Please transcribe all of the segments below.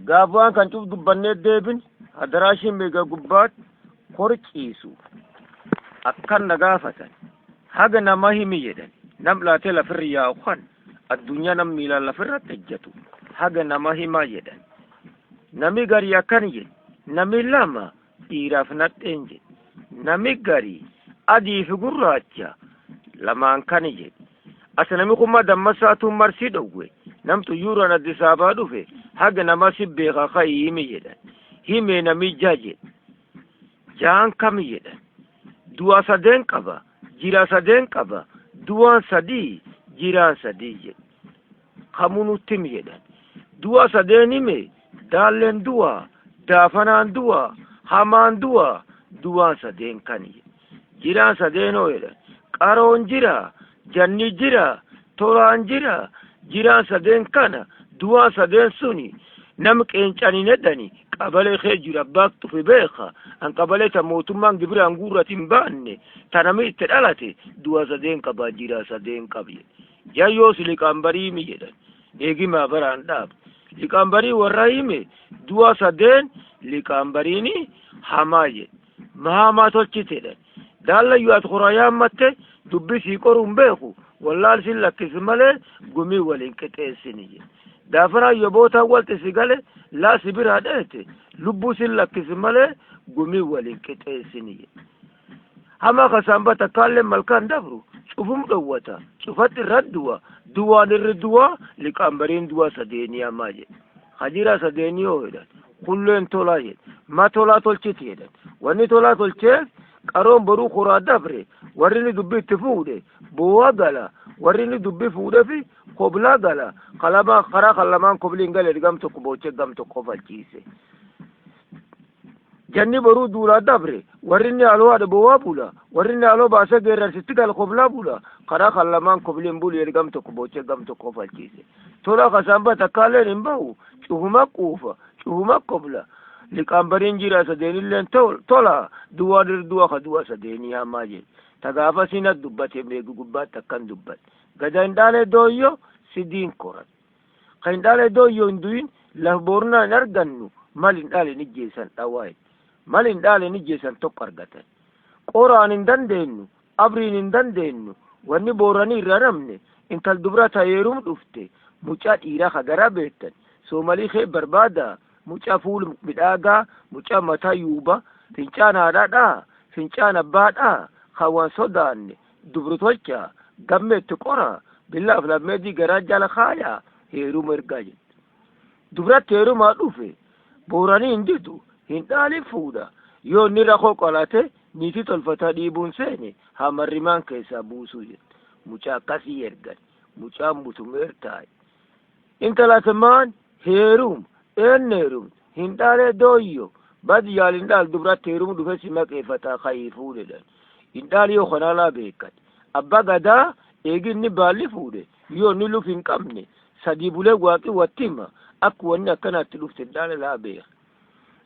Gaafaan kan cuf dubbannee deebin hadaraashin meega gubbaatti korciisu akkan na gaafatan haga nama himi jedhan nam laatee lafirra yaa'u kan addunyaa nam miilaan lafirratti ejjatu haga nama himaa jedhan. Nami gari akkan jedhe, nami lama dhiiraaf nadheen jedhe, nami gari adii fi gurraacha lamaan kan jedhe. Asa nami kuma dammasaatu marsii dhowwe namtu yuuraan Addis Ababaa dhufe haga nama si beekaa ka'ii himi jedhan. Himee nami jaa jedhe. Jaan kami jedhan. Du'a sadeen qaba, jira sadeen qaba, du'aan sadii, jiraan sadii jedhe. Kamuu nutti himi jedhan. Du'a sadeen hime, daalleen du'a, daafanaan du'a, hamaan du'a, du'aan sadeen kan jedhe. Jiraan sadeenoo jedhan. Qaroon jira, janni jira, tolaan jira, jiraan sadeen kana, du'aan sadeen suni, nam qeencaniin hedhani qabalee kee jira abbaa tufe beeka an qabalee ta mootummaan gibiraan guurrati hin baanne ta nami itti dhalate du'a sadeen qabaa jira sadeen qabi. Jayyoos liqaanbarii himi jedhan. Eegimaa baraan dhaab. Liqaanbarii warra hime du'a sadeen liqaanbariini hamaa jedhe. Ma hamaa tolchite jedhan. Daallayyuu ati koraa yaammatte dubbi sii qoruun beeku wallaal sin lakkisi malee gumii waliin qixeessini jedhe. Daafanaa yobootaan walti si gale laa si biraa dheete lubbuu sin lakkisi malee gumii waliin qixeessini jedhe. Hamaa kasaanba takkaallee malkaan dabru cufum dhowwata cufatti irra du'a duwaan irri du'a liqaanbariin du'a sadeenii hamaa jedhe. Hajira sadeenii hoo jedhan kulleen tolaa jedhe. Ma tolaa tolchiti jedhan. Wanni tolaa tolcheef qaroon boruu koraa dabre warri inni dubbi itti fuudhe boo'aa gala warri inni dubbi fuudhefi koblaa gala kalama karaa kan lamaan kobliin gale gam tokko boochee gam tokko falchiise. Janni boruu duulaa dabre warri inni aloo haadha boo'aa bula warri inni aloo baasee geerarsitti gala koblaa bula karaa kan lamaan kobliin bulu gam tokko boochee gam tokko falchiise. Tola kasaanba takkaaleen hin bahu cufuma quufa cufuma kobla. Liqaanbariin jira sadeenilleen tola duwwaa dir du'a ka du'a sadeenii hamaa jedhe. Ta gaafa sina dubbate meegi gubbaatti akkan dubbate. Gada hin dhaalee dooyyoo sidiin koran. Kan hin dhaalee dooyyoo hin du'in laf boornaa hin argannu mal hin dhaale ni jeessan dhawaa. Mal hin dhaale ni jeessan tokko argatan. Qoraan hin dandeenyu, abriin hin dandeenyu, wanni booranii irra namne intal dubra tayeerum dhufte mucaa dhiiraa ka garaa beektan soomalii kee barbaada. Mucaa fuul midhaagaa, mucaa mataa yuuba, fincaan haadhaadhaa, fincaan abbaadhaa, kan sodaanne, dubru tolcha, gammeetti qora, billaaf lammeedii garaa jala kaayaa, heeruma ergaa jette. Dubratti heerumaa dhufe, booranii hin didu, hin dhaalin fuudha. Yoo inni rakoo qalate, niitii tolfataa dhiibuun seene, hamarrimaan keessaa buusuu jette. Mucaa akkasii ergan, mucaan butumeer taa'e. Intala maan heerum. Eenyu heerumte hin dhaalee dooyyo badi yaal hin dhaal dubratti heerumu dhufe si maqeeffataa ka'ii fuudhedhan. Hin dhaal yoo kanaalaa beekan. Abbaa gadaa eeginni baalli fuudhe yoo inni luf hin qabne sadii bulee waaqii watti hima akka wanni akkanaatti dhufte hin dhaale laa beeka.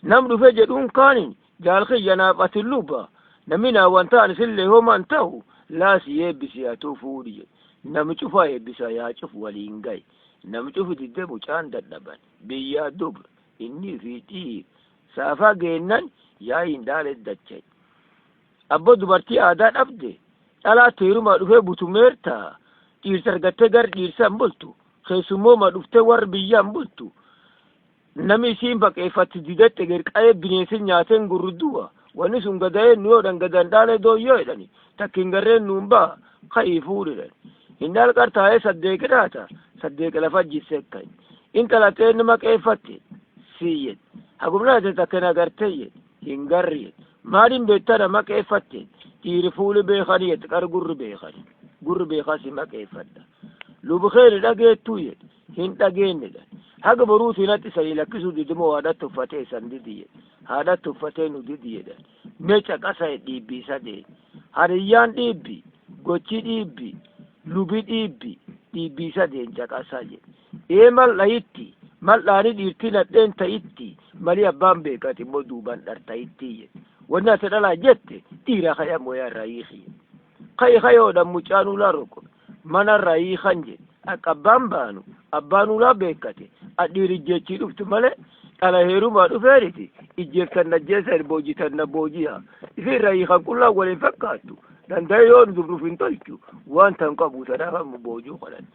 Nam dhufe jedhuun kaanin jaalkiyya naaf ati luba namni naa wanta ani sillee homaan ta'u laasi eebbisi haa ta'u fuudhi jedhe. Nami cufaa eebbisa yaa cufu waliin gahe. Nami cufu diddee mucaan dadhaban biyyaa dubra inni fi dhiir saafaa geennan yaa hin dhaale dacha'e. Abbo dubartii aadaa dhabde dhalaa teerumaa dhufee butumeertaa dhiirsa argattee gar dhiirsaan bultu keessummooma dhuftee warri biyyaan bultu nami isiin baqeeffatti didette gerqa'ee bineensi nyaateen gurrudduwa wanni sun gada'ee nu yoodhan gadan dhaalee dooyyoo jedhani takka hin garreen nuun ba'a ka'ii fuudhedhan. Hin dhaal qartaa'ee saddeeqi dhaata saddeeqi lafa jissee ka'e. Intala ta'een nama qeeffatte sii jedhe. Hagumna takka na gartee jedhe hin garri jedhe. Maaliin beektaa nama qeeffatte dhiiri fuuli beekanii jedhe qar gurri beekani. Gurri beekaa si maqeeffadha. Lubukeen dhageettuu jedhe hin dhageenyedha. Haga boruutiin hatti sanii lakkisuu didimoo haadhatti uffatee san didi jedhe. Haadhatti uffatee nu didi jedhan. Mee caqasa dhiibbii sadee. Hariyyaan dhiibbi, gochi dhiibbi, lubi dhiibbi, dhiibbii sadeen caqasaa jedhe. Ee mal dhayitti, mal dhaanii dhiirtii nadheen ta'itti, mali abbaan beekati immoo duubaan dharta'itti jedhe. Wanni ati dhalaa jette dhiira kaya mooyaa irraa hiiki. Ka'i kayoodhaan mucaan ulaa rokko mana irraa hiikan jedhe. Akka abbaan baanu abbaan ulaa beekate adhiiri jechii dhuftu malee Dhala heerumaa dhufeeniti ijjeeftan najjeessa boojitan na booji'a. Ifi irra hiikan qullaa waliin fakkaattu. Danda'e yoo dubruuf hin tolchu waan tan qabu tanaaf amma boojuu kadhan.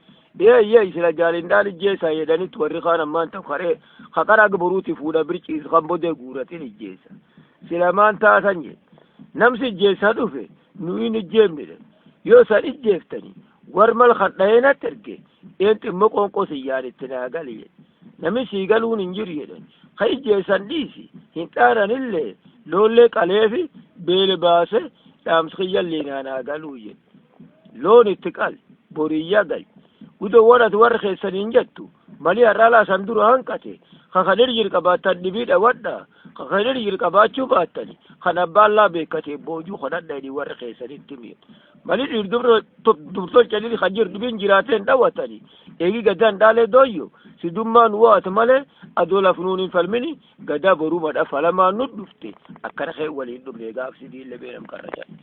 Eeyyee isila jaalindaan ijjeessaa jedhanitti warri kaan ammaan tan karee haqara boruuti fuudha birciisu kan bodee guuratin ijjeessa. Sila maan taatan jedhe. Namsi ijjeessaa dhufe nuyi hin ijjeefne. Yoo isaan ijjeeftani war mal kan dhahee natti erge eenxi immoo qoonqoo siyyaan itti naa gali jedhe. Namni sii galuun hin jiru jedhan. Ka ijjeessan dhiisi hin dhaaranillee loollee qaleefi beele baase dhaamsi kiyyallee naa galuu jedhe. Loon itti qal boriyyaa gal. Gudoo warra warra keessaniin jettu malii har'aa laasan dura hanqate kakadir jir qabaattan dhibii dhawadha kakadir jir qabaachuu baattani kan abbaan laa beekate boojuu kadhadha jedhi warra keessanitti mi'a. Malii dhiir dubtolchanii kan jiru dhibiin jiraateen dhawatani eegi gadaan dhaalee dooyyo sidummaan waat malee adoo lafnuun hin falmini gadaa borumadha falamaan nu dhufte akkana kee waliin dhumne gaafsi diillee beenam qarra jedhe.